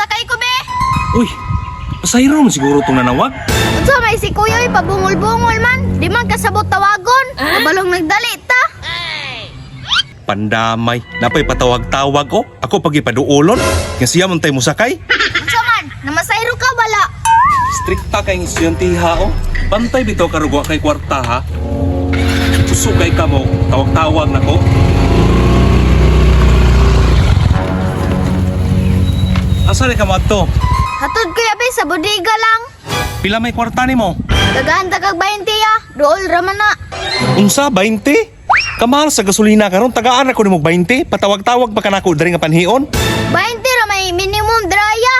Sakay ko be. Uy, pasahero man siguro itong nanawag. Unsa may si kuya oy, pabungol-bungol man. Di man kasabot tawagon. Kabalong nagdali ta. Pandamay, napay patawag-tawag oh. Ako pag ipaduolon, nga siya man tayo musakay. Unsa man, namasayro ka wala. Strikta kay estudyante ha oh. Bantay bitaw karugwa kay kwarta ha. Usugay ka mo, tawag-tawag nako. Asa ni ka mo adto? Hatod kuya be sa bodega lang. Pila may kwarta nimo? Tagaan tagag 20 ya. Dool ra man na. Unsa 20? Kamahal sa gasolina karon, tagaan ako nimo 20, patawag-tawag pa kanako diri nga panhion. 20 ra may minimum draya.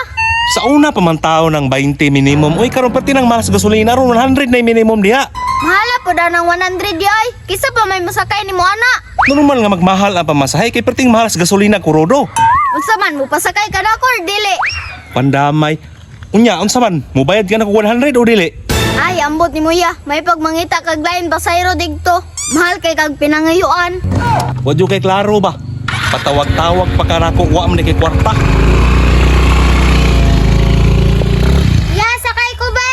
Sa una pa man tao ng 20 minimum. Uy, karon pati nang mahal sa gasolina ron 100 na yung minimum diha. Mahala po daw ng 100 di ay. Kisa pa may masakay nimo ana. Normal nga magmahal ang pamasahe kay perting mahal sa gasolina kurodo. Unsa man mo pasakay ka na ko or dili? Pandamay. Unya, unsa man? Mubayad ka na ko 100 o dili? Ay, ambot ni Muya. May pagmangita kag lain pasayro digto. Mahal kay kag pinangayuan. Wa jud kay klaro ba? Patawag-tawag pa ka nako, wa man ni kay kwarta. Ya, sakay ko be.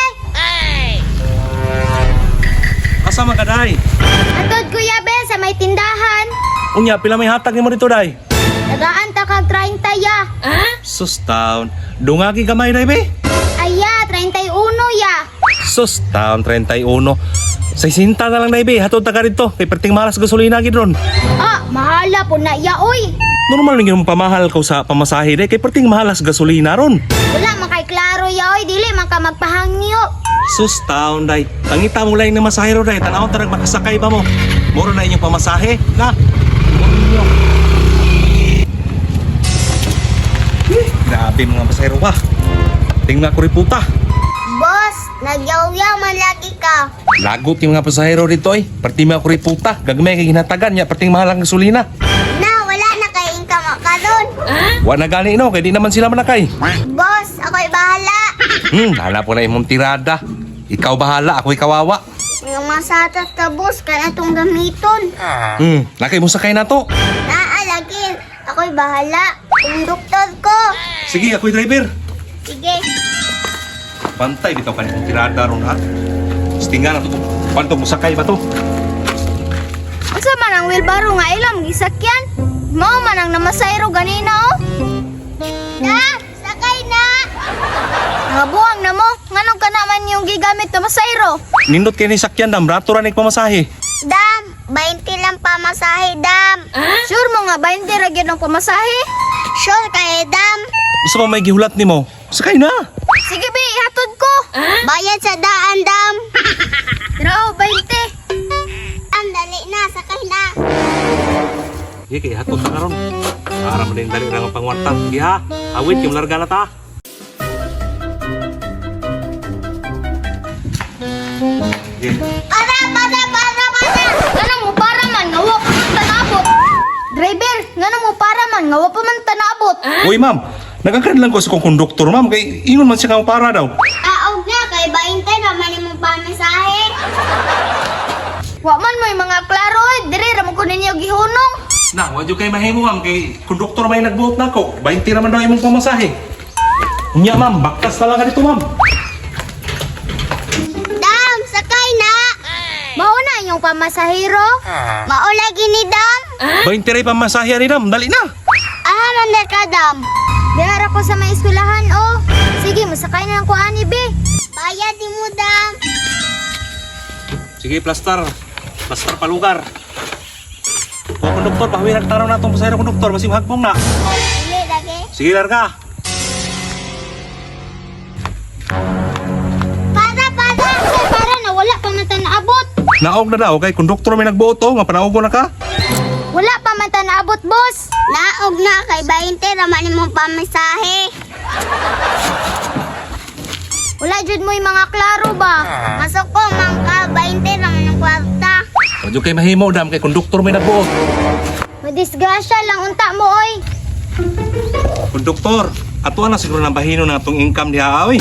Asa man ka day? Atod kuya be sa may tindahan. Unya, pila may hatag nimo dito day? Tagaan ta kag 30 ya. Sus taon. Dungagi gamay day be. Aya, 31 ya. Sus taon 31. 60 na lang day be, hatod ta ka dito. Kay perting mahal sa gasolina gid ron. Ah, mahala po na ya oy. Normal nga yung pamahal ko sa pamasahe day kay perting mahal sa gasolina ron. Wala man kay klaro ya oy, dili man ka magpahangyo. Sus taon day. Pangita mo lang ng masahero day. Tanaw tarag makasakay ba mo? Moro na inyong pamasahe. Na. Moro ninyo. Eh, grabe mga pasahero ba. Tingnan ko riputa. Boss, nagyaw-yaw man lagi ka. Lagot yung mga pasahero dito eh. Perting mga kuriputa. Gagmay kay ginatagan niya. Perting mahal ang gasolina. Na, wala na kay income karon. Wa na gani no. Kay di naman sila manakay. Boss, ako'y bahala. Hala po na imong tirada. Ikaw bahala, ako'y kawawa. Yung masatat ka, boss, kana tong gamiton. Lakay mo sakay na to. Naa lagi, ako'y bahala. Konduktor ko. Sige, ako'y driver. Sige. Bantay bitaw kanitong tirada ron ha. Stinga na to. Kwanto mo sakay ba to? Unsa man ang wheelbarrow nga ilam gisakyan? Mao man ang namasayro ganina oh. Na, sakay na. Nga buwang na mo, nganong ka naman yung gigamit na masayro? Nindot kay ni sakyan dam, rato ra ni pamasahe. Dam, 20 lang pamasahe, dam. Sure mo nga 20 ra gyud ang pamasahe? Sure kay dam. Gusto pa may gihulat nimo? Sakay na. Sige be, ihatod ko. Bayad sa daan, dam. Tara oh, 20. Ang dali na, sakay na. Sige, kay hatod na karon. Para mo din dali ra ang pangwarta. Sige ha. Awit yung larga na ta. Sige. Para, para, para, para! Ngano mo para man, nga wa pa man tanabot. Driver, ngano mo para man, nga wa pa man tanabot. Uy, ma'am. Nagagad lang ko sa kong konduktor, ma'am. Kay ingon man siya nga para daw. Aog na, kay 20 naman imong pamasahe. Wa man mo'y mga klaro, oy. Diri ra mo ko ninyo gihunong. Na, wa jud kay mahimo, ma'am. Kay konduktor may nagbuot nako. 20 naman daw imong pamasahe. Unya, ma'am. Baktas na lang ka dito, ma'am. Dam, sakay na! Mao na inyong pamasahero? Mao lagi ni Dam? 20 ray pamasahe ani, ma'am. Dali na. Ah, mandar ka, Dam. Dihara ko sa may eskwelahan, oh. Sige, masakay na lang ko ani, be. Bayad di mo, Dam. Sige, plastar. Plastar palugar. O, konduktor, pahuwi nagtaraw na itong pasahero, konduktor. Masing hagbong na. Dili, lagi. Sige, larga. Para, para! Ay, para na, wala pa man naabot. Naog na daw, kay konduktor may nagbuot, oh. Nga panaugo na ka. Wala pa man naabot, boss. Naog na, kay 20 raman imong pamasahe. Wala jud mo'y mga klaro ba? Masok ko, man ka, 20 raman ang kwarta. Medyo kay mahimo, dam, kay konduktor may nagbuot. Madisgrasya lang unta mo, oy. Konduktor, ato na siguro ng bahino na atong income diha, oy.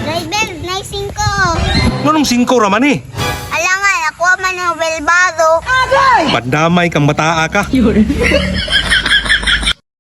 Driver, nice ko. Nganong 5 raman eh? Alangan, ako man ang wheelbarrow. Pandamay kang bataa ka.